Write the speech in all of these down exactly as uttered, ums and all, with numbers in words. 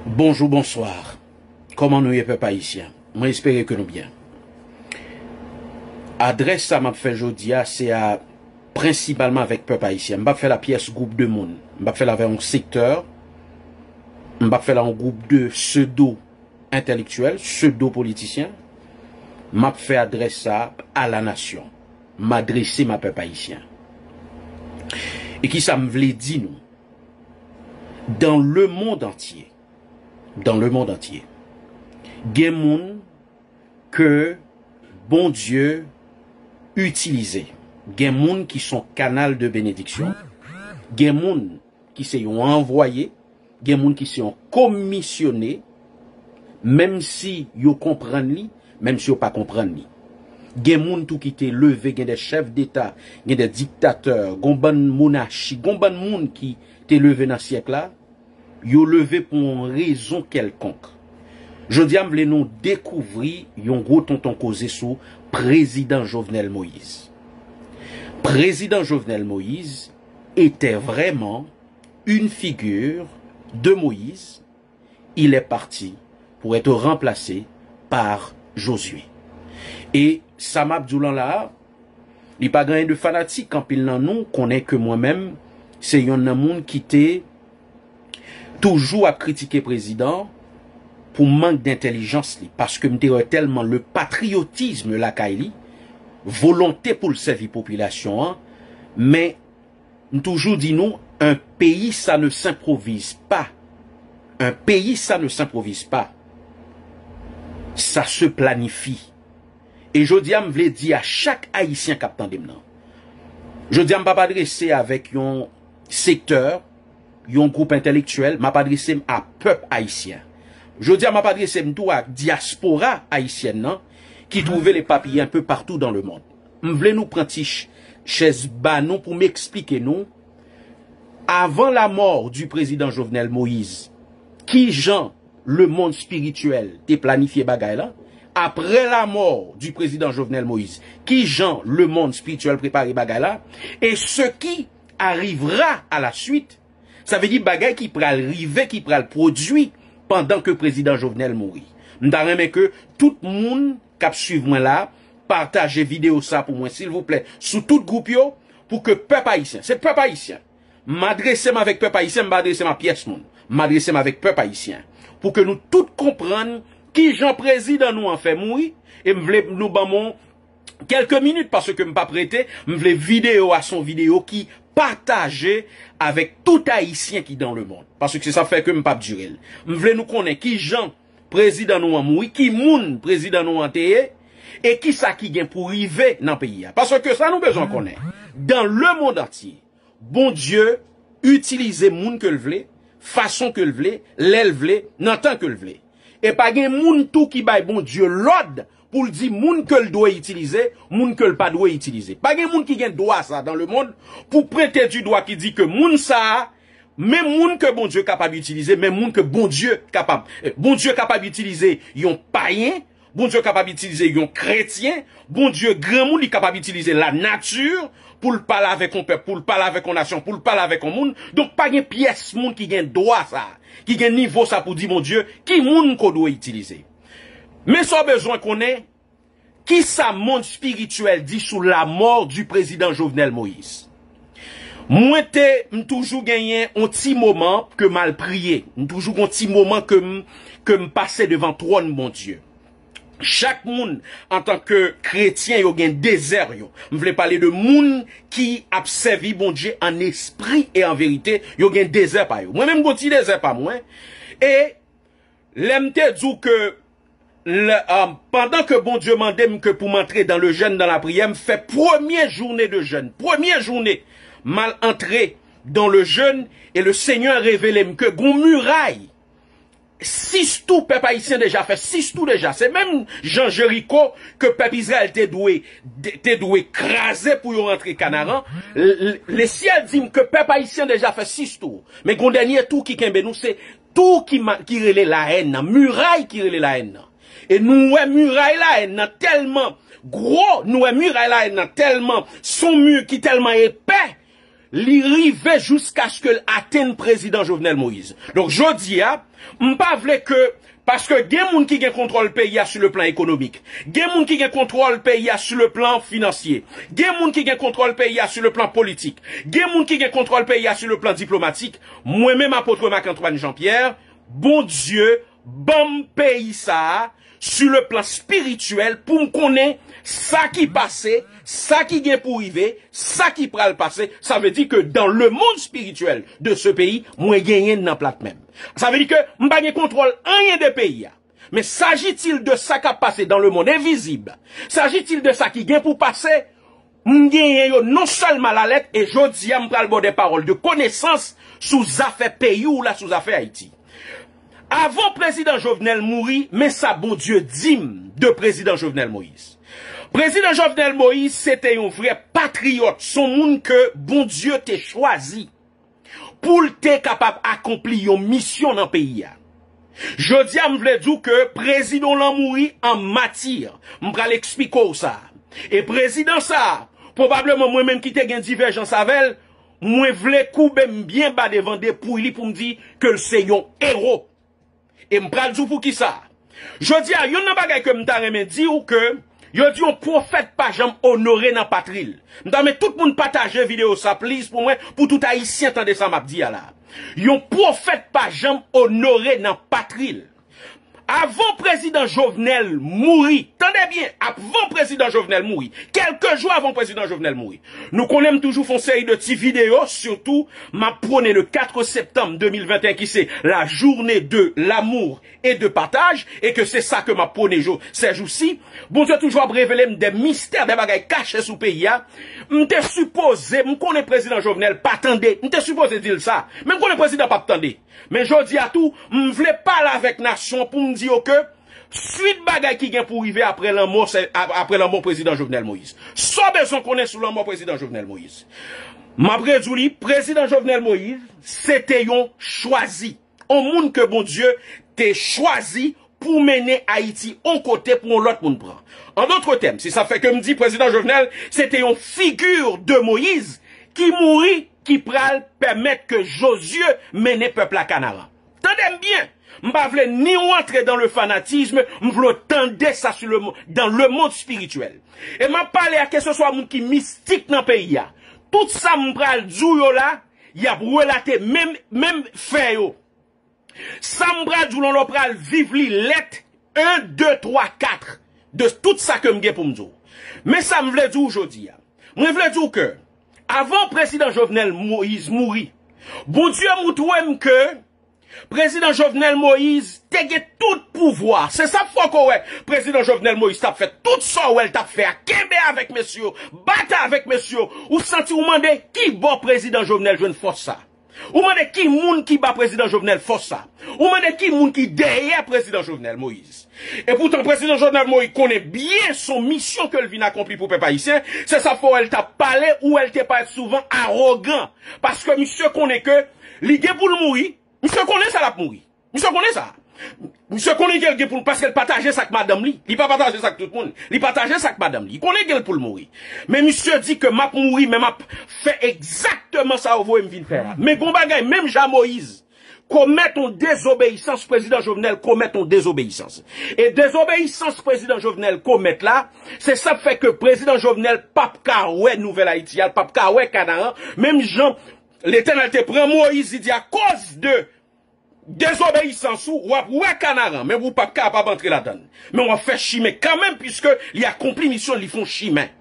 Bonjou, bonswa. Kòman nou ye, pèp ayisyen? Mwen espere ke nou byen. Adrès sa m ap fè jodi a, se a prensipalman avèk pèp ayisyen. M p ap fè l a pyès gwoup de moun. M p ap fè l avèk yon sektè. M p ap fè l a yon gwoup de pseudo entèlektyèl, pseudo politisyen. M ap fè adrès sa a la nasyon. M adrese m a pèp ayisyen. E ki sa m vle di nou? Dans le monde entier, dans le monde entier, gen moun ke Bondye itilize. Gen moun ki se yon kanal de benediksyon. Gen moun ki se yon anvwaye. Gen moun ki se yon komisyone, menm si yo konprann li, menm si yo pa konprann li. Gen moun tou ki te leve, gen de chèf deta, gen de diktatè, gon bann monachi, gon bann moun ki te leve nan syèk la, yo leve pou yon rezon kèlkonk. Jodi a, m vle nou dekouvri yon gwo tonton koze sou prezidan Jovenel Moïse. Prezidan Jovenel Moïse était vraiment une figure de Moïse. Il est parti pour être remplacé par Josué. E sa m ap di w lan la a, li pa gen anyen de fanatik. Anpil nan nou konnen ke mwen menm, se yonn nan moun ki te toujou ap kritike prezidan pou mank dentèlijans li, paske m te wè tèlman le patriotisme lakay li, volonte pou l sèvi popilasyon an, men m toujou di nou, un pays, ça ne s'improvise pas. Un pays, ça ne s'improvise pas. Ça se planifie. E jodi a, m vle di a chak Ayisyen k ap tande m nan. Jodi a, m p ap adrese avèk yon sektè, yon gwoup entèlektyèl, m ap adrese m a pèp ayisyen. Jodi a, m ap adrese m tou ak dyaspora ayisyèn nan, ki twouve l epapiye un peu partout dans le monde. M vle nou pran ti ch-, chèz ba nou pou m eksplike nou, avan la mò di prezidan Jovenel Moïse, ki jan lemonn espirityèl te planifye bagay la, après la mort du président Jovenel Moïse, ki jan lemonn espirityèl prepare bagay la, et ce qui arrivera à la suite, sa vle di bagay ki pral rive, ki pral pwodui pandan ke prezidan Jovenel mouri. M ta renmen ke tout moun k ap swiv mwen la, pataje videyo sa pou mwen, silvouplè, sou tout gwoup yo, pou ke pèp ayisyen, se pèp ayisyen, m adrese m avèk pèp ayisyen, m pa adrese m a pyès moun. M adrese m avèk pèp ayisyen. Pou ke nou tout konprann ki jan prezidan nou an fè mouri, e m vle nou ban mwen kèlke minit, paske m p ap rete, m vle videyo a se yon videyo ki pataje avèk tout ayisyen ki dans le monde. Paske se sa k fè ke m p ap dire l. M vle nou konnen ki jan prezidan nou an mouri, ki moun prezidan nou an te ye, e ki sa ki gen pou rive nan peyi a. Paske sa nou bezwen konnen, dans le monde entier, Bondye itilize moun ke l vle, fason ke l vle, lè l vle, nan tan ke l vle. E pa gen moun tou ki bay Bondye lòd pou l di moun ke l dwe itilize, moun ke l pa dwe itilize. Pa gen moun ki gen dwa sa dans le monde pou pwente di dwa ki di ke moun sa a, men moun ke Bondye kapab itilize, men moun ke Bondye kapab, eh, Bondye kapab itilize yon payen, Bondye kapab itilize yon kretyen, Bondye granmoun, li kapab itilize lanati pou l pale avèk yon pèp, pou l pale avèk yon nasyon, pou l pale avèk yon moun. Donk, pa gen pyès moun ki gen dwa sa, ki gen nivo sa pou di Bondye ki moun ke w dwe itilize. Men sa w bezwen konnen, ki sa mond espirityèl di sou la mort du président Jovenel Moïse? Mwen te, m toujou genyen yon ti moman ke m al priye. M toujou gen yon ti moman ke m, ke m pase devan twòn Bondye. Chak moun, antanke kretyen, yo gen dezè yo. M vle pale de moun ki ap sèvi Bondye an espri e an verite, yo gen dezè pa yo. Mwen menm, m gen yon ti dezè pa mwen. E lè m te di w ke, lè, um, pandan ke Bondye mande m ke pou m antre dans le jeûne, dans la prière, m fè premye jounen de jèn. Premye jounen, m al antre dans le jeûne, e le Senyè revele m ke gon miray sis tou, pèp ayisyen deja fè sis tou deja. Se menm jan Jeriko ke pèp Izrayèl te dwe, te dwe kraze pou yo rantre Kanaran. Le, le, le syèl di m ke pèp ayisyen deja fè sis tou. Men gon dènye tou ki kenbe nou, se tou ki ma-, ki rele lahèn nan, miray ki rele lahèn nan. E nou wè miray lahèn nan tèlman gwo, nou wè miray lahèn nan tèlman, se yon mi ki tèlman epè, Li rive jiskaske l atenn prezidan Jovenel Moïse. Donk, jodi a, m pa vle ke, paske gen moun ki gen kontwòl peyi a sou le plan ekonomik, gen moun ki gen kontwòl peyi a sou le plan finansye, gen moun ki gen kontwòl peyi a sou le plan politik, gen moun ki gen kontwòl peyi a sou le plan diplomatik, mwen menm apot Marc Antoine Jean Pierre, Bondye ban m peyi sa a, sou le plan espirityèl, pou m konnen sa ki pase, sa ki gen pou rive, sa ki pral pase. Sa vle di ke dans le monde spirituel de ce pays, mwen genyen nan plat men m. Sa vle di ke m pa gen kontwòl anyen de peyi a. Men s'agit-il de sa k ap pase dans le monde invisible, s'agit-il de sa ki gen pou pase, m genyen yo non sèlman lalet, e jodi a m pral ba w de pawòl de konesans sou zafè peyi w la, sou zafè Ayiti. Avan prezidan Jovenel mouri, men sa Bondye di m de prezidan Jovenel Moïse. Prezidan Jovenel Moïse se te yon vrè patriyòt, se yon moun ke Bondye te chwazi pou l te kapab akonpli yon misyon nan peyi a. Jodi a, m vle di w ke prezidan w lan mouri an mati. M pral eksplike w sa. E prezidan sa a, pwobableman mwen menm ki te gen divèjans avè l, mwen vle koube m byen ba devan depouy li pou m di ke l se yon ewo. E m pral di w poukisa. Jodi a, youn nan bagay ke m ta renmen di w ke yo di yon pwofèt pa janm onore nan patri l. M ta renmen tout moun pataje videyo sa, please, pou mwen, pou tout Ayisyen tande sa m ap di a la. Yon pwofèt pa janm onore nan patri l. Avan prezidan Jovenel mouri, tande byen, avan prezidan Jovenel mouri, kèlke jou avan prezidan Jovenel mouri, nou konnen m toujou fè yon seri de ti videyo, sitou m ap pwone le quatre septembre deux mille vingt et un, ki se la journée de l'amour et de partage, e ke se sa ke m ap pwone jou, ces jours-ci. Bondye toujou ap revele m de mistè, de bagay kache sou peyi a. M te sipoze, m konnen prezidan Jovenel pa tande, m te sipoze di l sa, men m konnen prezidan p ap tande. Men jodi a tou, m vle pale avèk nasyon an pou m di yo ke swit bagay ki gen pou rive apre lanmò, se, ap-, apre lanmò prezidan Jovenel Moïse. Sa w bezwen konnen sou lanmò prezidan Jovenel Moïse. M ap redi w li, prezidan Jovenel Moïse, se te yon chwazi. Yon moun ke Bondye te chwazi pou mennen Ayiti yon kote pou yon lòt moun pran. An dòt tèm, se sa fè ke m di prezidan Jovenel, se te yon figi de Moïse ki mouri, ki pral pèmèt ke Jozye mennen pèp la Kanaran. Tande m byen, m pa vle ni w antre dans le fanatisme, m vle w tande sa sou le mo-, dans le monde spirituel. E m ap pale a keseswa moun ki mistik nan peyi a. Tout sa m pral di w yo la, y ap relate menm, menm fè yo. Sa m pral di w lan, w pral viv li lèt en, de, twa, kat de tout sa ke m gen pou m di w. Men sa m vle di w jodi a. Mwen vle di w ke avan prezidan Jovenel Moïse mouri, Bondye moutre m ke prezidan Jovenel Moïse te gen tout pouvwa. Se sa k fè w wè prezidan Jovenel Moïse t ap fè tout sa w wè l t ap fè a. Kenbe avèk mesye yo, batay avèk mesye yo. Ou santi w mande ki bò prezidan Jovenel jwenn fòs sa. Ou mande ki moun ki ba prezidan Jovenel fòs sa. Ou mande ki moun ki dèyè prezidan Jovenel Moïse. E poutan, prezidan Jovenel Moïse konnen byen se yon misyon ke l vin akonpli pou pèp ayisyen. Se sa fè w wè l t ap pale, ou wè l te parèt souvan awogan. Paske misye konnen ke li gen pou l mouri. Misye konnen sa l ap mouri. Misye konnen sa. Misye konnen ke l gen pou l, paske l pataje sa ak madanm li. Li pa pataje sa ak tout moun. Li pataje sa ak madanm li. Li konnen gen l pou l mouri. Men misye di ke m ap mouri, men m ap fè egzakteman sa yo voye m vin fè a. Men gon bagay, menm jan Moïse komèt yon dezobeyisans, prezidan Jovenel komèt yon dezobeyisans. E dezobeyisans prezidan Jovenel komèt la, se sa k fè ke prezidan Jovenel p ap ka wè Nouvèl Ayiti a, l p ap ka wè Kanaran, menm jan Letènèl te pran Moïse, li di, akoz de dezobeyisans ou, w ap wè Kanaran, men ou p ap kapab antre ladan l. Men w ap fè chimen kanmenm, piske li akonpli misyon l, li fè yon chimen.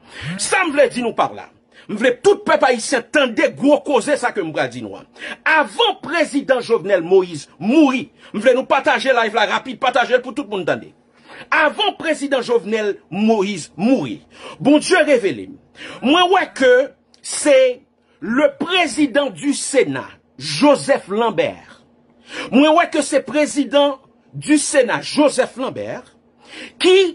Sa m vle di nou pa la. M vle tout pèp ayisyen tande gwo koze sa ke m pral di nou an. Avan prezidan Jovenel Moïse mouri, m vle nou pataje live la rapid, pataje l pou tout moun tande. Avan prezidan Jovenel Moïse mouri, Bondye revele m. Mwen wè ke se le président du Sénat, Joseph Lambert. Mwen wè ke se prezidan du Sénat, Joseph Lambert, ki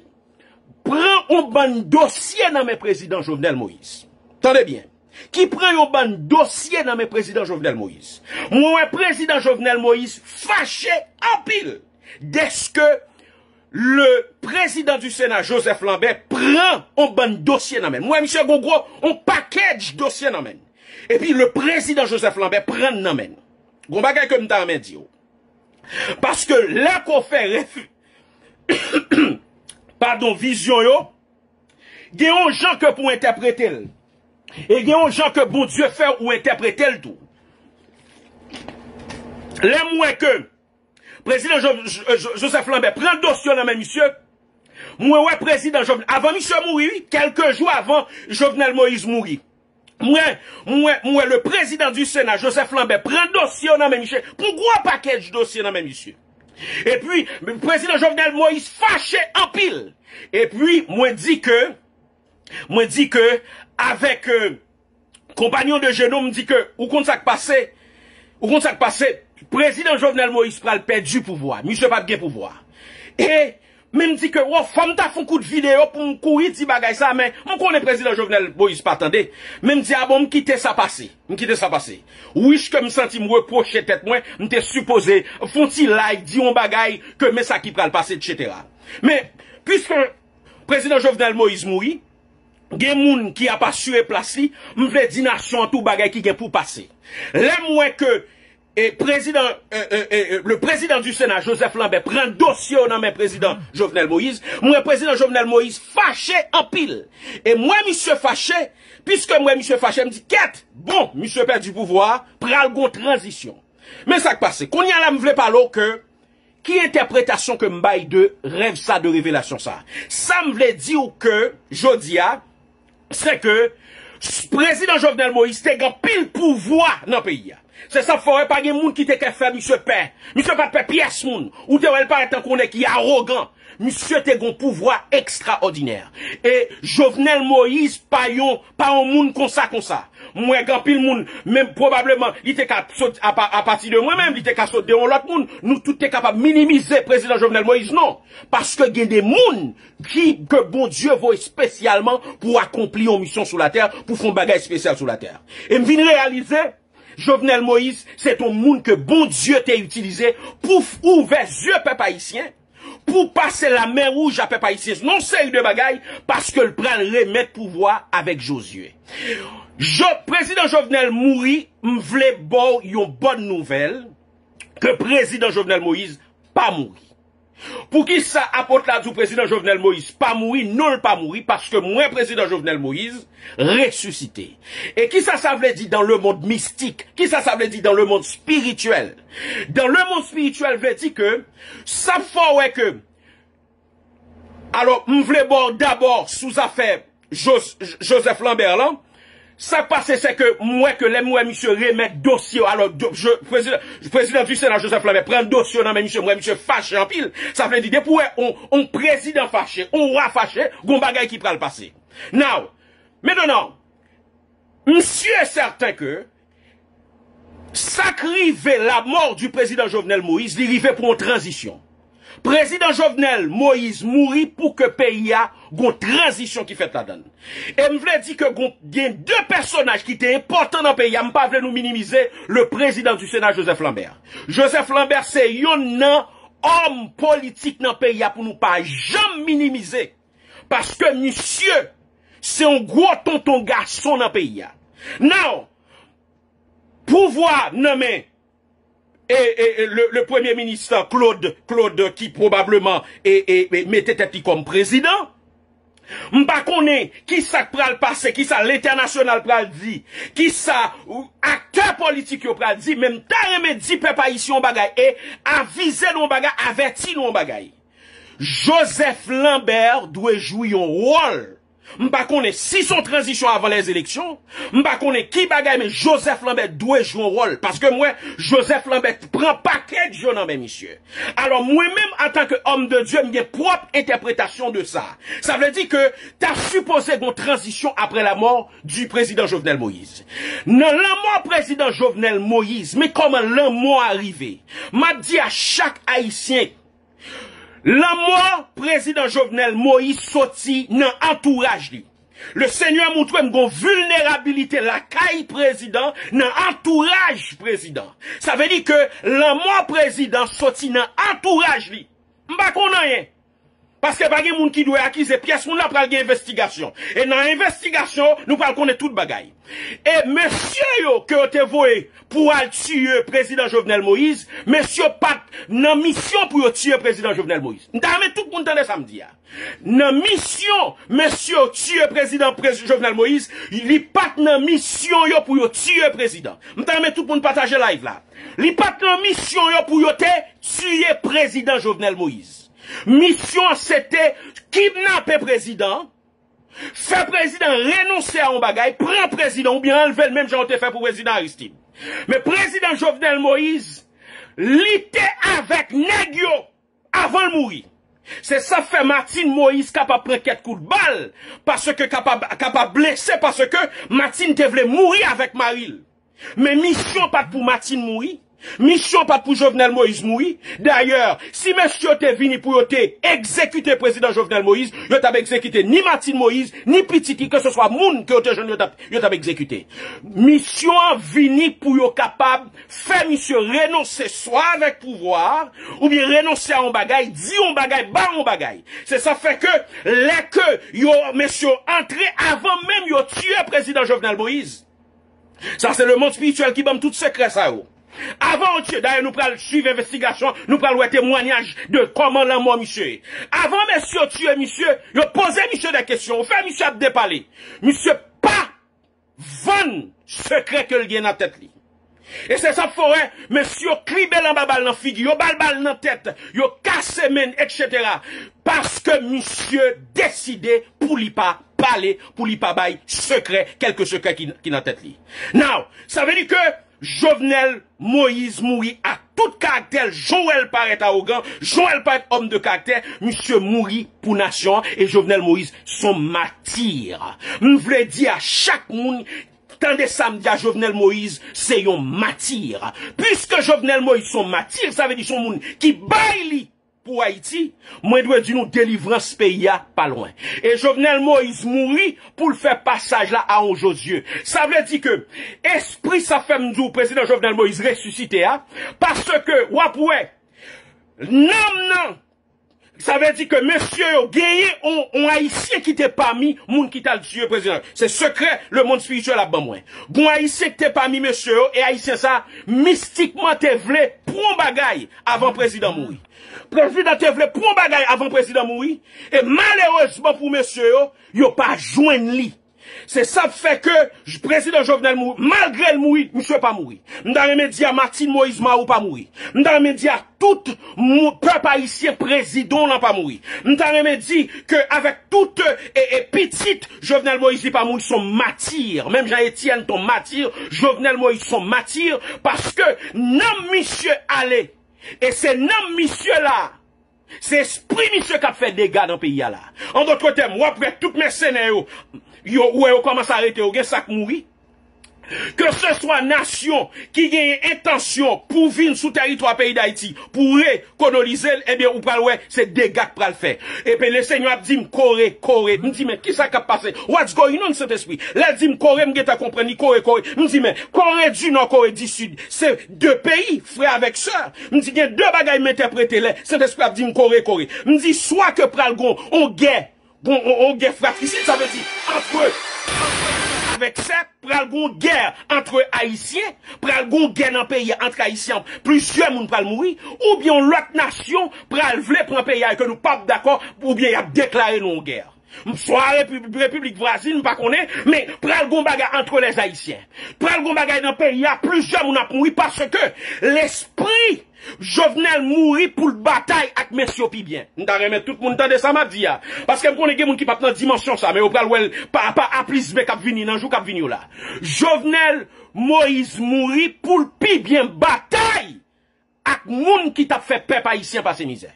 pran yon bann dosye nan men prezidan Jovenel Moïse. Tande byen. Ki pran yon bann dosye nan men prezidan Jovenel Moïse. Mwen wè prezidan Jovenel Moïse fache anpil dèske le président du Sénat, Joseph Lambert, pran yon bann dosye nan men l. Mwen wè misye gon gwo, yon pakèj dosye nan men l. Epi le prezidan Joseph Lambert pran nan men. Gon bagay ke m ta renmen di w. Paske lè ke w fè ref... padon, vizyon yo, gen yon jan ke pou entèprete l. E gen yon jan ke Bondye fè ou entèprete l tou. Lè m wè ke prezidan Jo- Jo- Jo- Joseph Lambert pran dosye nan men misye, mwen wè prezidan Jovenel, avan misye mouri, wi, kèlke jou avan Jovenel Moïse mouri. Mwen, mwen, mwen, le prezidan di Sena, Joseph Lambert, pran dosye yo nan men misye, pran gwo pakèj dosye nan men misye. Epi, prezidan Jovenel Moïse fache anpil. Epi, mwen di ke, mwen di ke, avèk, euh, konpanyon de Jenom, m di ke, ou konn sa k pase, ou konn sa k pase, prezidan Jovenel Moïse pral pèdi pouvwa. Misye p ap gen pouvwa. E, men m di ke, wo, fò m ta fè yon kout videyo pou m kouri di bagay sa, men m konnen prezidan Jovenel Moïse pa tande. Men m di, a bon, m kite sa pase. M kite sa pase. Wich ke m santi m repwoche tèt mwen, m te sipoze fè yon ti live, di yon bagay ke men sa ki pral pase, etsetera. Men, piske prezidan Jovenel Moïse mouri, gen moun ki ap asire plas li, m vle di nasyon an tou bagay ki gen pou pase. Lè m wè ke, e, prezidan, e, e, e, e, le prezidan di Sena, Joseph Lambert, pran dosye yo nan men prezidan Jovenel Moïse, m wè prezidan Jovenel Moïse fache anpil. E m wè misye fache, piske m wè misye fache, m di, kèt, bon, misye pèdi pouvwa a, pral gon tranzisyon. Men sa k pase. Kounye a la, m vle pale w ke ki entèpretasyon ke m bay de rèv sa, de revelasyon sa. Sa m vle di w ke, jodi a, se ke s- prezidan Jovenel Moïse te gen anpil pouvwa nan peyi a. Se sa k fè w wè pa gen moun ki te ka fè misye pè. Misye pa t pè pyès moun. Ou te wè l parèt tankou yon nèg ki awogan. Misye te gen yon pouvwa ekstraòdinè. E Jovenel Moïse pa yon, pa yon moun konsa, konsa. M wè gen anpil moun, menm pwobableman, li te ka sot apa- apati de mwen menm, li te ka sot de yon lòt moun. Nou tout te kapab minimize prezidan Jovenel Moïse, non. Paske gen de moun ki, ke Bondye voye espesyalman pou akonpli yon misyon sou latè, pou fè yon bagay espesyal sou latè. E m vin reyalize, Jovenel Moïse, se t yon moun ke Bondye te itilize pou f- ouvè zye pèp ayisyen, pou pase lamè wouj a pèp ayisyen. Non, seri de bagay, paske l pral remèt pouvwa avèk Jozye. Jo- prezidan Jovenel mouri, m vle ba w yon bòn nouvèl, ke prezidan Jovenel Moïse pa mouri. Poukisa apot la di w prezidan Jovenel Moïse pa mouri? Non, l pa mouri, paske m wè prezidan Jovenel Moïse resisite. E kisa sa vle di dans le monde mystique? Kisa sa vle di dans le monde spirituel? Dans le monde spirituel vle di ke sa fè w wè ke, alò, m vle ba w dabò sou zafè Jos- Joseph Lambert lan. Sa k pase, se ke m wè ke lè m wè misye remèt dosye yo, alò, do- je- prezidan, prezidan di Sena Joseph Lambert pran dosye yo nan men misye, m wè misye fache anpil. Sa vle di, depi w wè on, on prezidan fache, on wa fache, gon bagay ki pral pase. Now, maintenant, m si e sèten ke sa k rive la mort du président Jovenel Moïse, li rive pou yon tranzisyon. Prezidan Jovenel Moïse mouri pou ke peyi a gon tranzisyon ki fèt ladan l. E m vle di ke gon, gen de pèsonaj ki te enpòtan nan peyi a, m pa vle nou minimize le président du Sénat, Joseph Lambert. Joseph Lambert se yonn nan òm politik nan peyi a pou nou pa janm minimize. Paske misye se yon gwo tonton gason nan peyi a. Now, pouvwa nan men e, e, e, le, le premye minis Claude, Claude ki pwobableman e, e, e, mete tèt li kòm prezidan. M pa konnen kisa k pral pase, kisa lentènasyonal pral di, kisa aktè politik yo pral di, men m ta renmen di pèp ayisyen yon bagay e avize nou yon bagay, avèti nou yon bagay. Joseph Lambert dwe jwi yon wòl. M pa konnen si se yon tranzisyon avan lèzeleksyon. M pa konnen ki bagay, men Joseph Lambert dwe jwi yon wòl. Paske m wè Joseph Lambert pran pakèt yo nan men misye. Alò, mwen menm, antanke homme de Dieu, m gen pwòp entèpretasyon de sa. Sa vle di ke ta sipoze gen yon tranzisyon apre la mort du président Jovenel Moïse. Nan lanmò prezidan Jovenel Moïse, men kòman lanmò a rive. M ap di a chak Ayisyen, lanmò prezidan Jovenel Moïse soti nan antouraj li. Le Senyè montre m gon vilnerabilite lakay prezidan, nan antouraj prezidan. Sa vle di ke lanmò prezidan soti nan antouraj li. M pa konn anyen. Paske pa gen moun ki dwe akize pyès moun la, pral gen envestigasyon. E nan envestigasyon, nou pral konnen tout bagay. E mesye yo ke yo te voye pou al tiye prezidan Jovenel Moïse, mesye yo pa t nan misyon pou yo tiye prezidan Jovenel Moïse. M ta renmen tout moun tande sa m di a. Nan misyon mesye yo tiye prezidan Prez- Jovenel Moïse, li pa t nan misyon yo pou yo tiye prezidan. M ta renmen tout moun pataje live la. Li pa t nan misyon yo pou yo te tiye prezidan Jovenel Moïse. Misyon an se te kidnape prezidan, fè prezidan renonse a yon bagay, pran prezidan oubyen anlve l menm jan yo te fè pou prezidan Aristide. Men prezidan Jovenel Moïse, li te avèk nèg yo avan l mouri. Se sa fè Martine Moïse kapab pran kèk kout bal, paske kapab, kapab blese, paske Martine te vle mouri avèk mari l. Men misyon pa t pou Martine mouri. Misyon pa t pou Jovenel Moïse mouri. Dayè, si mesye yo te vini pou yo te egzekite prezidan Jovenel Moïse, yo t ap egzekite ni Martine Moïse, ni pitit li, keseswa moun ke yo te jwenn yo t ap, yo t ap egzekite. Misyon an vini pou yo kapab fè misye renonse swa avèk pouvwa a, oubyen renonse a yon bagay, di yon bagay, ba yon bagay. Se sa fè ke lè ke yo, mesye yo antre avan menm yo tiye prezidan Jovenel Moïse. Sa se lemonn espirityèl ki ban m tout sekrè sa yo. Avan yo tiye, dayè nou pral swiv envestigasyon, nou pral wè temwanyaj de kòman lanmò misye ye. Avan mesye yo tiye misye, yo poze misye de kesyon, yo fè misye ap depale. Misye pa vann sekrè ke l gen nan tèt li. E se sa fè w wè, mesye yo klibe l anba bal nan figi, yo ba l bal nan tèt, yo kase men l, etsetera. Paske misye deside pou li pa pale, pou li pa bay sekrè, kèlke sekrè ki, ki nan tèt li. Now, sa vle di ke Jovenel Moïse mouri ak tout karaktè l, jan w wè l parèt awogan, jan w wè l parèt òm de karaktè, misye mouri pou nasyon an, e Jovenel Moïse s on mati. M vle di a chak moun, tande sa m di a, Jovenel Moïse se yon mati. Piske Jovenel Moïse s on mati, sa vle di s on moun ki bay li pou Ayiti, mwen dwe di nou delivrans peyi a pa lwen. E Jovenel Moïse mouri pou l fè pasaj la a yon Jozye. Sa vle di ke espri sa fè m di w prezidan Jovenel Moïse resisite a, paske w ap wè nanm nan, sa vle di ke mesye yo genyen on, on Ayisyen ki te pami moun ki t al tiye prezidan. Se sekrè lemonn espirityèl ap ban mwen. Gon Ayisyen ki te pami mesye yo, e Ayisyen sa mistikman te vle pran bagay avan prezidan mouri. Prezidan te vle pran bagay avan prezidan mouri, e malerezman pou mesye yo, yo pa jwenn li. Se sa k fè ke prezidan Jovenel mouri, malgre l mouri, misye pa mouri. M ta renmen di a Martine Moïse Marou pa mouri. M ta renmen di a tout mou- pèp ayisyen, prezidan w lan pa mouri. M ta renmen di ke avèk tout e, e pitit Jovenel Moïse li pa mouri, s on mati. Menm jan Etienne t on mati, Jovenel Moïse s on mati, paske nanm misye ale. E se nanm misye la, se espri misye k ap fè dega nan peyi a la. An dòt tèm, w ap wè tout mèsenè yo, yo, ou wè yo kòmanse arete yo, gen sa k mouri. Keseswa nasyon ki genyen entansyon pou vin sou tèritwa peyi Dayiti, pou rekolonize l, ebyen, ou pral wè, se dega k pral fè. Epi Lesenyè ap di m, kore, kore. M di, men, kisa k ap pase? What's going on, Sentespri? Lè l di m kore, m gentan konprann li, kore, kore. M di, men, Kore di Nò, Kore di Sid, se de peyi, frè avèk sè. M di, gen de bagay m entèprete lè Sentespri ap di m kore, kore. M di, swa ke pral gon on gè, gon on, on gè fratrisid, sa vle di antre, antre avèk sè, pral gon gè antre Ayisyen, pral gon gè nan peyi a antre Ayisyen, plizyè moun pral mouri, oubyen yon lòt nasyon pral vle pran peyi a e ke nou p ap dakò, oubyen y ap deklare nou yon gè. M swa repi- repiblik vwazin, m pa konnen, men pral gon bagay antre lèzayisyen. Pral gon bagay nan peyi a, plizyè moun ap mouri paske lespri Jovenel mouri pou l batay ak mesye yo pi byen. M ta renmen tout moun tande sa m ap di a. Paske m konnen gen moun ki p ap nan dimansyon sa, men yo pral wè l pa, pa A plis B k ap vini nan jou k ap vini yo la. Jovenel Moïse mouri pou l pi byen batay ak moun ki t ap fè pèp ayisyen pase mizè.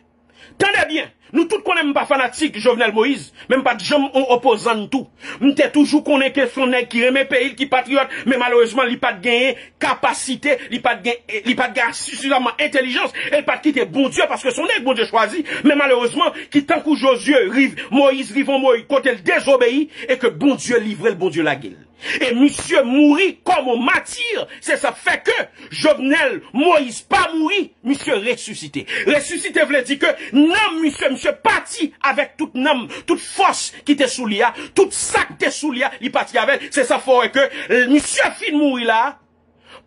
Tande byen, nou tout konnen m pa fanatik Jovenel Moïse, men m pa t janm on opozan n tou. M te toujou konnen ke s on nèg ki renmen peyi l, ki patriyòt, men malerezman li pa t genyen kapasite, li pa t gen, li pa t gen sifizamman entèlijans, e li pa t kite Bondye, paske s on nèg Bondye chwazi, men malerezman ki tankou Jozye rive, Moïse rive on Moïse kote l dezobeyi, e ke Bondye livre l, Bondye lage l. E misye mouri kòm on mati, se sa k fè ke Jovenel Moïse pa mouri, misye resisite. Resisite vle di ke nanm misye, Misye pati avèk tout nanm, tout fòs ki te sou li a, tout sa k te sou li a, li pati avè l. Se sa fè w wè ke, eh, misye fin mouri la,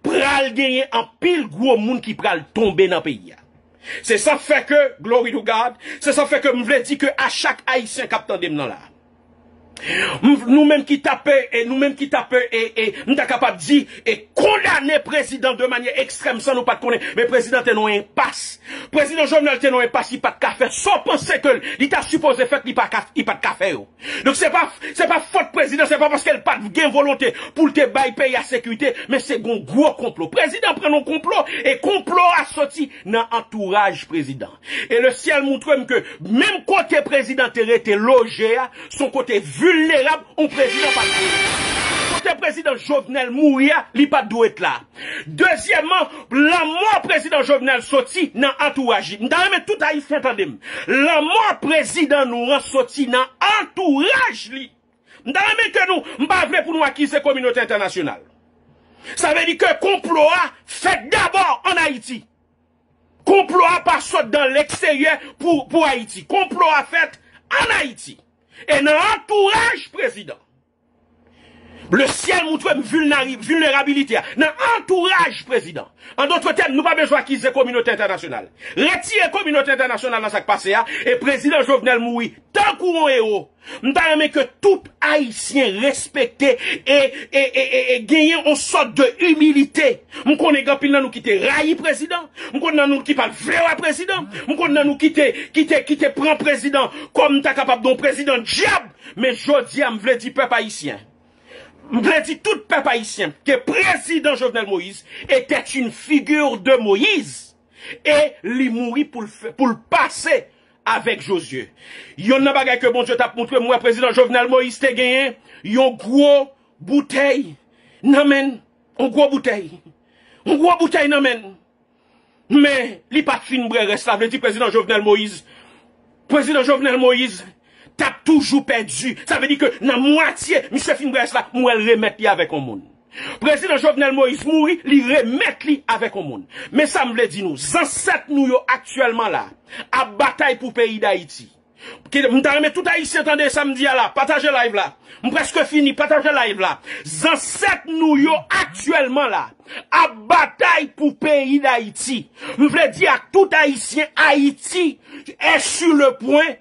pral genyen anpil gwo moun ki pral tonbe nan peyi a. Se sa fè ke, glory to God, se sa fè ke m vle di ke a chak Ayisyen k ap tande m nan la, m, nou menm ki t ap, e, nou menm ki t ap, e, e, m ta kapab di, e, kondane prezidan de manyè ekstrèm san nou pa t konnen, men prezidan te nan yon enpas. Prezidan Jovenel te nan yon enpas, li pa t ka fè sa w panse ke li ta sipoze fè, li pa ka, li pa t ka fè yo. Donk se pa, se pa fòt prezidan, se pa paske l pa t gen volonte pou l te bay peyi a sekirite, men se gon gwo konplo. Prezidan pran nan konplo, e konplo a soti nan antouraj prezidan. E le syèl montre m ke menm kote prezidan te rete loje a, se yon kote vilnerab, yon prezidan pa t dwe. Kote prezidan Jovenel mouri a, li pa t dwe t la. Dezyèmman, lanmò prezidan Jovenel soti nan antouraj li. M ta renmen tout Ayisyen tande m. Lanmò prezidan nou an soti nan antouraj li. M ta renmen ke nou, m pa vle pou nou akize kominote entènasyonal. Sa vle di ke konplo a fèt dabò ann Ayiti. Konplo a pa sot dan leksteryè pou, pou Ayiti. Konplo a fèt ann Ayiti. E nan antouraj prezidan. Le syèl montre m vilnari-, vilnerabilite a nan antouraj prezidan. An dòt tèm, nou pa bezwen akize kominote entènasyonal. Retire kominote entènasyonal nan sa k pase a, e prezidan Jovenel mouri tankou yon ewo. M ta renmen ke tout Ayisyen respekte e, e, e, e, e genyen yon sòt de imilite. M konnen gen anpil nan nou ki te rayi prezidan. M konnen nan nou ki pa t vle wè prezidan. M konnen nan nou ki te, ki te, ki te pran prezidan kòm m ta kapab di yon prezidan dyab. Men jodi a, m vle di pèp ayisyen, m vle di tout pèp ayisyen ke prezidan Jovenel Moïse était une figure de Moïse. E li mouri pou l fè, pou l pase avèk Jozye. Yonn nan bagay ke Bondye t ap montre m, m wè prezidan Jovenel Moïse te genyen yon gwo boutèy nan men l. Yon gwo boutèy. Yon gwo boutèy nan men l. Men li pa t fin bwè rès la. Vle di prezidan Jovenel Moïse, prezidan Jovenel Moïse t ap toujou pèdi. Sa vle di ke nan mwatye misye fin bwè rès la, m wè l remèt li avèk yon moun. Prezidan Jovenel Moïse mouri, li remèt li avèk yon moun. Men sa m vle di nou, zansèt nou yo aktyèlman la ap batay pou peyi Dayiti. Ki, m ta renmen tout Ayisyen tande sa m di a la. Pataje live la. M prèske fini. Pataje live la. Zansèt nou yo aktyèlman la ap batay pou peyi Dayiti. M vle di ak tout Ayisyen, Ayiti est sur le point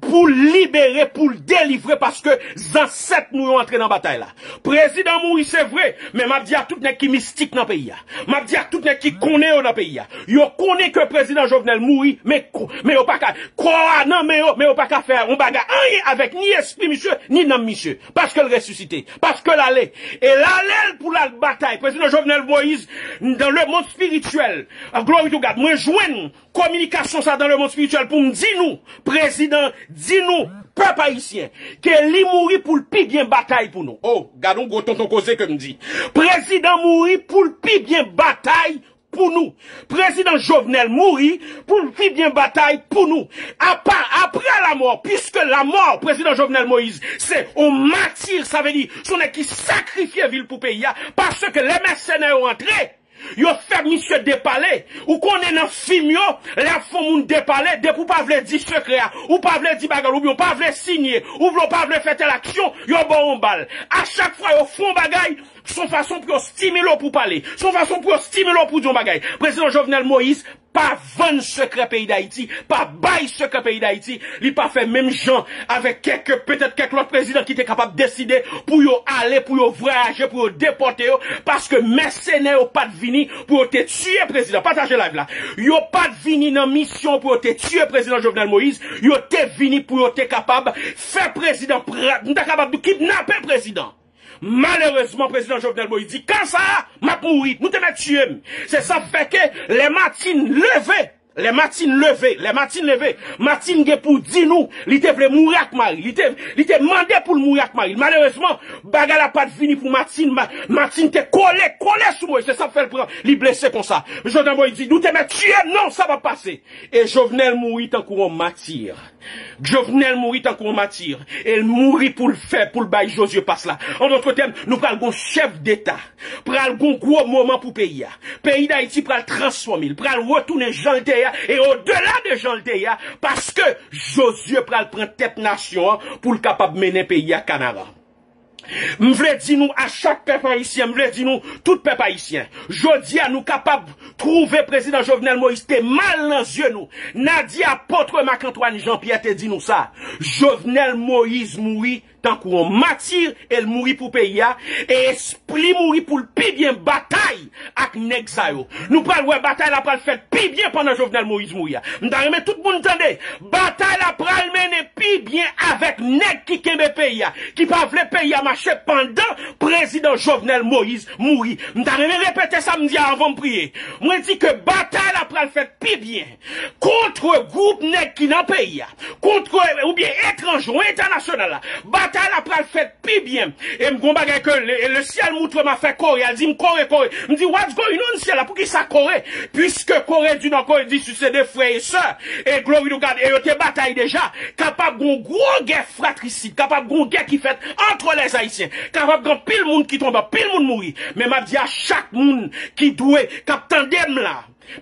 pou libere, pou l delivre, paske zansèt nou yo antre nan batay la. Prezidan mouri, se vre, men m ap di a tout nèg ki mistik nan peyi a. M ap di a tout nèg ki konnen yo nan peyi a. Yo konnen ke prezidan Jovenel mouri, men ko-, men yo pa ka. Kò a nan men yo, men yo pa ka fè yon bagay, anyen avèk ni espri misye, ni nanm misye. Paske l resisite. Paske l ale. E l ale l pou l al batay. Prezidan Jovenel Moïse, dans le monde spirituel, glory to God, mwen jwenn kominikasyon sa dans le monde spirituel pou m di nou, prezidan, di nou, pèp ayisyen, ke li mouri pou l pi byen batay pou nou. Oh, gad yon gwo tonton koze ke m di. Prezidan mouri pou l pi byen batay pou nou. Prezidan Jovenel mouri pou l pi byen batay pou nou. Apa, après la mort, puisque la mort, prezidan Jovenel Moïse, se yon mati, sa vle di, se yon nèg ki sakrifye vi l pou peyi a, paske lè mèsenè yo antre, yo fè misye depale. Ou konnen nan fim yo, lè y ap fè yon moun depale, depi w pa vle di sekrè a, ou pa vle di bagay, oubyen w pa vle siyen, ou vle, w pa vle fè tèl aksyon, yo ba w yon bal. A chak fwa yo fè yon bagay, se yon fason pou yo stimile w pou w pale. Se yon fason pou yo stimile w pou w di yon bagay. Prezidan Jovenel Moïse pa vann sekrè peyi Dayiti, pa bay sekrè peyi Dayiti, li pa fè menm jan avèk kèk, petèt kèk lòt prezidan ki te kapab deside pou yo ale, pou yo vwayaje, pou yo depòte yo, paske mèsenè yo pa t vini pou yo te tiye prezidan. Pataje live la. Yo pa t vini nan misyon pou yo te tiye prezidan Jovenel Moïse, yo te vini pou yo te kapab fè prezidan pra-, m ta kapab di kidnape prezidan. Malerezman, prezidan Jovenel Moïse di, kan sa a, m ap mouri, nou te mèt tiye m. Se sa k fè ke lè Martine leve, lè Martine leve, lè Martine leve, Martine gen pou di nou, li te vle mouri ak mari, li te, li te mande pou l mouri ak mari. Malerezman, bagay la pa t vini pou Martine, Ma-, Martine te kole, kole sou Moïse, se sa k fè l pran, li blese konsa. Jovenel Moïse di, nou te mèt tiye m, non, sa p ap pase. E Jovenel mouri tankou yon mati. Jovenel mouri tankou yon mati. E l mouri pou l fè, pou l bay Jozye pas la. An dòt tèm, nou pral gon chèf deta. Pral gon gwo moman pou peyi a. Peyi Dayiti pral transfòme. L pral retounen jan l te e odela de jan l te ye a, paske Jozye pral pran tèt nasyon an pou l kapab mennen peyi a Kanaran. M vle di nou a chak pèp ayisyen, m vle di nou tout pèp ayisyen, jodi a nou kapab twouve prezidan Jovenel Moïse te mal nan zye nou. N a di apot Marc Antoine Jean Pierre te di nou sa. Jovenel Moïse mouri tankou yon matir e l mouri pou peyi a, e espri mouri pou l pi byen batay ak nèg sa yo. Nou pral wè batay la pral fèt pi byen pandan Jovenel Moïse mouri a. M ta renmen tout moun tande, batay la pral mennen pi byen avèk nèg ki kenbe peyi a, ki pa vle peyi a mache pandan prezidan Jovenel Moïse mouri. M ta renmen repete sa m di a anvan m priye. Mwen di ke batay la pral fèt pi byen kont gwoup nèg ki nan peyi a, kont oubyen etranje ou entènasyonal la. Batay la pral fèt pi byen. E m gon bagay ke le, le syèl moutre m a fè Kore, al di m Kore, Kore. M di, what's going on, syèl la? Poukisa Kore? Puiske Kore di Nò, Kore di Sid se de frè e sè. E glory to God, e yo te batay deja. Kapab gon gwo gè fratrisid, kapab gon gè ki fèt antre lèzayisyen. Kapab gen anpil moun ki tonbe, anpil moun mouri. Men m ap di a chak moun ki dwe, k ap tande m la,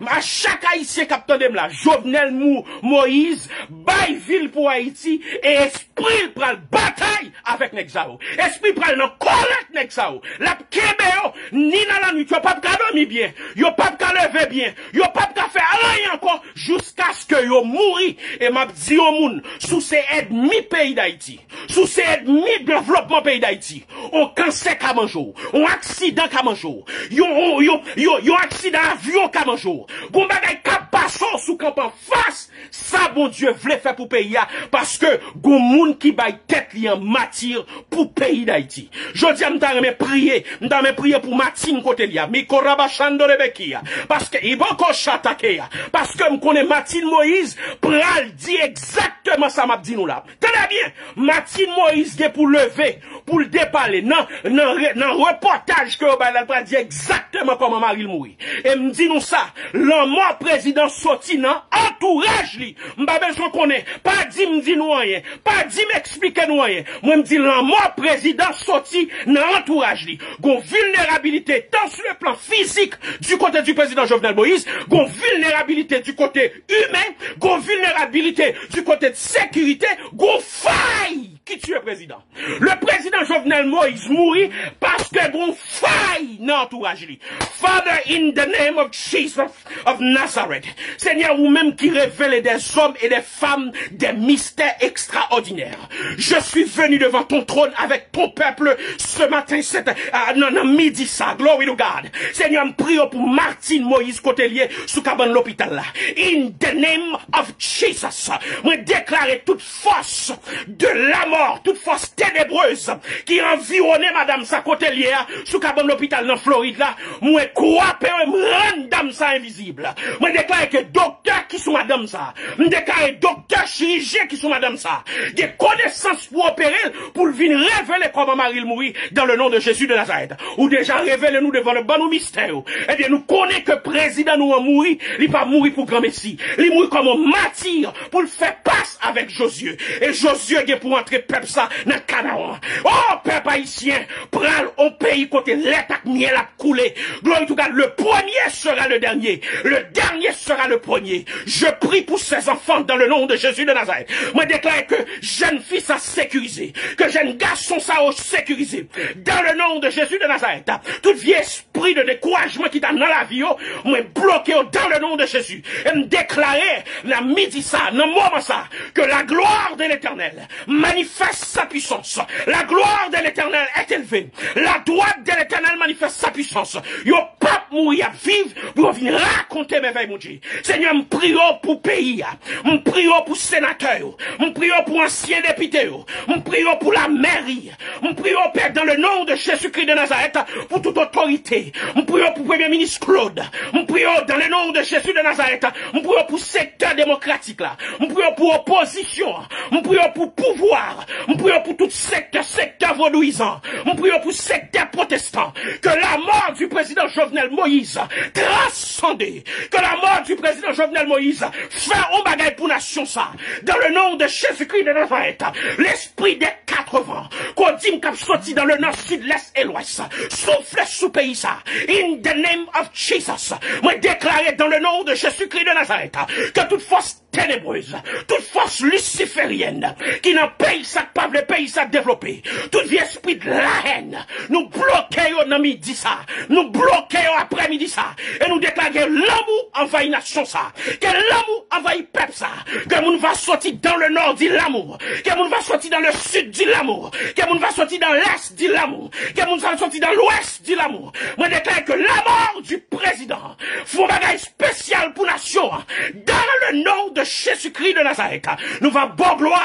a chak ayisyen k ap tande m la, Jovenel Mo-, Moïse bay vi l pou Ayiti e espri l pral batay avèk nèg sa yo. Espri l pral nan kòlèt nèg sa yo. L ap kenbe yo, ni nan lannwit, yo p ap ka dòmi byen, yo p ap ka leve byen, yo p ap ka fè anyen ankò jiskaske yo mouri. E m ap di yon moun, si w se ènmi peyi Dayiti, si w se ènmi devlopman peyi Dayiti, yon kansè ka manje w, yon aksidan ka manje w, yon, yon, yon, yon, yon aksidan avyon ka manje w. Gon bagay k ap pase w si w kanpe anfas sa Bondye vle fè pou peyi a, paske gon moun ki bay tèt li an mati pou peyi Dayiti. Jodi a, m ta renmen priye, m ta renmen priye pou Martine kote li a, Mikorabashando Rebekia, paske Iboko Shatakeya, paske m konnen Martine Moïse pral di egzakteman sa m ap di nou la. Tande byen, Martine Moïse gen pou leve, pou l depale nan, nan, re- nan repòtaj ke yo bay la, l pral di egzakteman kòman mari l mouri. E m di nou sa, lanmò prezidan soti nan antouraj li. M pa bezwen konnen, pa di m di nou anyen, pa di m eksplike nou anyen. Mwen m di lanmò prezidan soti nan antouraj li. Gon vilnerabilite tan sou le plan fizik di kote di prezidan Jovenel Moïse, gon vilnerabilite di kote imen, gon vilnerabilite di kote de sekirite, gon fay ki tiye prezidan. Le prezidan Jovenel Moïse mouri paske gon fay nan antouraj li. Father, in the name of Jesus of Nazareth, Senyè, ou menm ki revele des hommes et des femmes des mystères extraordinaires, je suis venu devant ton trône avec ton peuple ce matin, cette, euh, nan, nan midi sa. Glory to God. Senyè, m priye pou Martine Moïse kote l ye sou kabann lopital la. In the name of Jesus, mwen deklare tout fòs de la mort, tout force ténébreuse ki anviwonnen madanm sa kote l ye a, sou kabann lopital nan Florid la, mwen kwape yo, m rann dam sa envizib. Mwen deklare ke doktè ki sou madanm sa, m deklare doktè chirijyen ki sou madanm sa, gen konesans pou opere l, pou l vin revele kòman mari l mouri, dans le nom de Jésus de Nazareth. Ou deja revele nou devan nou, ban nou mistè yo. Ebyen, nou konnen ke prezidan nou an mouri, li pa mouri pou granmesi. Li mouri kòm yon mati pou l fè pas avèk Jozye. E Jozye gen pou antre pèp sa nan Kanaran. O, pèp ayisyen pral yon peyi kote lèt ak myèl ap koule. Glory to God, le premier sera le dernier. Le dernier sera le premier. Je prie pour ces enfants dans le nom de Jésus de Nazareth. Mwen deklare ke jèn fi sa sekirize, ke jèn gason sa yo sekirize. Dans le nom de Jésus de Nazareth, tout vye espri de dekourajman ki ta nan lavi yo, mwen bloke yo dans le nom de Jésus. E m deklare nan midi sa, nan moman sa, que la gloire de l'Éternel manifeste sa puissance. La gloire de l'Éternel est élevée. La droite de l'Éternel manifeste sa puissance. Yo p ap mouri, y ap viv pou yo vin rakonte mèvèy Bondye. Senyè, m priye w pou peyi a. M priye w pou senatè yo. M priye w pou ansyen depite yo. M priye w pou lamèri. M priye w, Pè, dans le nom de Jésus-Christ de Nazareth, pou tout otorite. M priye w pou Premye Minis Claude. M priye w dans le nom de Jésus de Nazareth. M priye w pou sektè demokratik la. M priye w pou opozisyon an. M priye w pou pouvwa. M priye w pou tout sektè, sektè vodouyizan. M priye w pou sektè pwotestan. Que la mort du président Jovenel Moïse transcende. Que la mort du président Jovenel Moïse Fè yon bagay pou nasyon sa. Dans le nom de Jésus-Christ de Nazareth, lespri dè katrevan, kodim k ap soti dans le nord, sud, l'est et l'ouest, soufle sou peyi sa. In the name of Jesus, mwen deklare dans le nom de Jésus-Christ de Nazareth ke tout fòs tenebrez, tout fòs lisifèryèn ki nan peyi sa k pa vle peyi sa devlope, tout vye espri de la hèn, nou bloke yo nan midi sa, nou bloke yo aprèmidi sa, e nou deklare lanmou anvayi nasyon sa. Ke lanmou anvayi pèp sa. Ke moun va soti dans le nord di lanmou. Ke moun va soti dans le sud di lanmou. Ke moun va soti dans l'est di lanmou. Ke moun va soti dans l'ouest di lanmou. Mwen deklare ke la mort du président fè yon bagay espesyal pou nasyon an. Dans le nom de Jésus-Christ de Nazareth, nou va ba w glwa,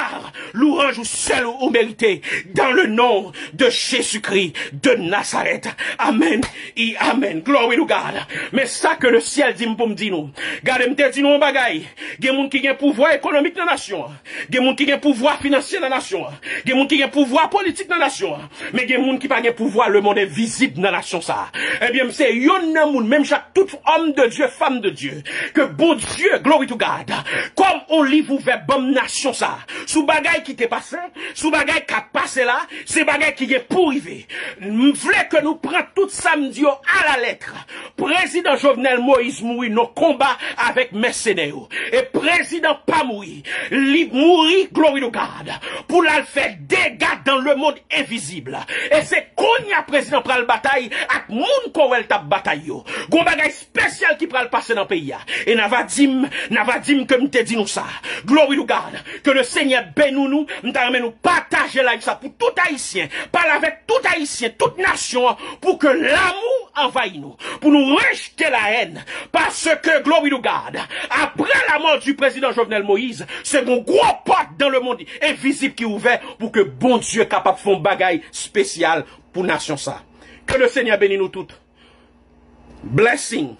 louanj ou sèl ou merite. Dans le nom de Jésus-Christ de Nazareth. Amen. E amen. Glory to God. Men sa ke le syèl di m pou m di nou. Gade, m te di nou yon bagay. Gen moun ki gen pouvwa ekonomik nan nasyon an. Gen moun ki gen pouvwa finansye nan nasyon an. Gen moun ki gen pouvwa politik nan nasyon an. Men gen moun ki pa gen pouvwa lemonn envizib nan nasyon sa. Ebyen, m se youn nan moun, menm jan ak tout homme de Dieu, femme de Dieu, ke Bondye, glory to God, kòm yon liv ouvè ban m nasyon sa. Sou bagay ki te pase, sou bagay k ap pase la, se bagay ki gen pou rive. M vle ke nou pran tout sa m di yo alalèt. Prezidan Jovenel Moïse mouri nan konba avèk mèsenè yo. E prezidan pa mouri. Li mouri, glory to God, pou l al fè dega dans le monde invisible. E se kounye a prezidan pral batay ak moun ke w wè l t ap batay yo. Gon bagay espesyal ki pral pase nan peyi a. E n a va di m, n a va di m ke m te di nou sa. Glory to God. Ke le Senyè beni nou. M ta renmen nou pataje live sa pou tout Ayisyen. Pale avèk tout Ayisyen, tout nasyon an, pou ke lanmou anvayi nou. Pou nou rejte la hèn. Paske, glory to God, apre la mort du président Jovenel Moïse, se gon gwo pòt dans le monde invisible ki ouvè pou ke Bondye kapab fè yon bagay espesyal pou nasyon sa. Ke le Senyè beni nou tout. Blessing.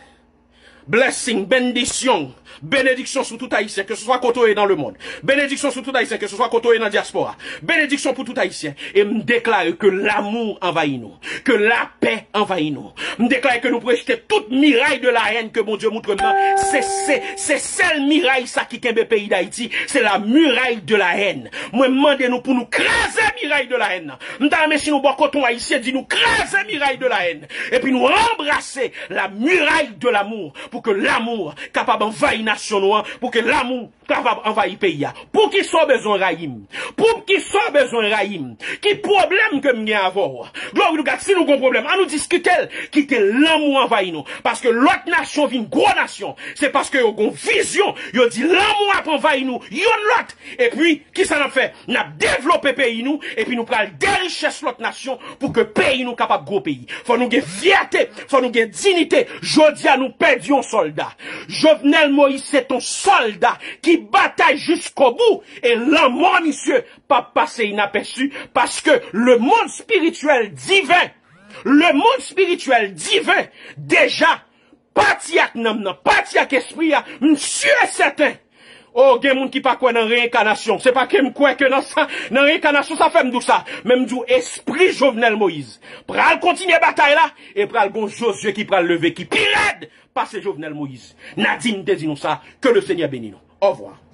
Blessing, bendiksyon, benediksyon sou tout Ayisyen, ke se swa kote w ye dans le monde. Benediksyon sou tout Ayisyen, ke se swa kote w ye nan dyaspora. Benediksyon pou tout Ayisyen. E m deklare ke lanmou anvayi nou, ke lapè anvayi nou. M deklare ke nou pou rejte tout miray de la hèn ke Bondye moutre m nan. Se, se, se sèl miray sa ki kenbe peyi Dayiti, se la muraille de la haine. Mwen mande nou pou nou kraze miray de la hèn nan. M ta renmen si nou bò kote yon Ayisyen di nou kraze miray de la hèn. Epi nou ranbrase la muraille de l'amour pou ke lanmou kapab anvayi nasyon nou an, pou ke lanmou kapab anvayi peyi a. Poukisa w bezwen rayi m? Poukisa w bezwen rayi m? Ki pwoblèm ke m gen avè w? Glory to God, si nou gon pwoblèm, an nou diskite l, kite lanmou anvayi nou. Paske lòt nasyon vin gwo nasyon, se paske yo gon vizyon, yo di lanmou ap anvayi nou youn lòt. Epi, kisa n ap fè? N ap devlope peyi nou, epi nou pral deriches lòt nasyon pou ke peyi nou kapab gwo peyi. Fò nou gen fyète, fò nou gen diyite. Jodi a, nou pèdi yon sòlda. Jovenel Moïse se yon sòlda ki batay jiskobou, e lanmò misye p ap pase inapèsi, paske le monde spirituel divin, le monde spirituel divin, deja, pati ak nanm nan, pati ak espri a, m si e sèten. O, gen moun ki pa kwè nan reyenkanasyon. Se pa ke m kwè ke nan sa, nan reyenkanasyon, sa fè m di w sa. Men m di w, espri Jovenel Moïse pral kontinye batay la, e pral gon Jozye ki pral leve, ki pi rèd pase Jovenel Moïse. Nadine te di nou sa, ke le Senyè beni nou. Ovwa.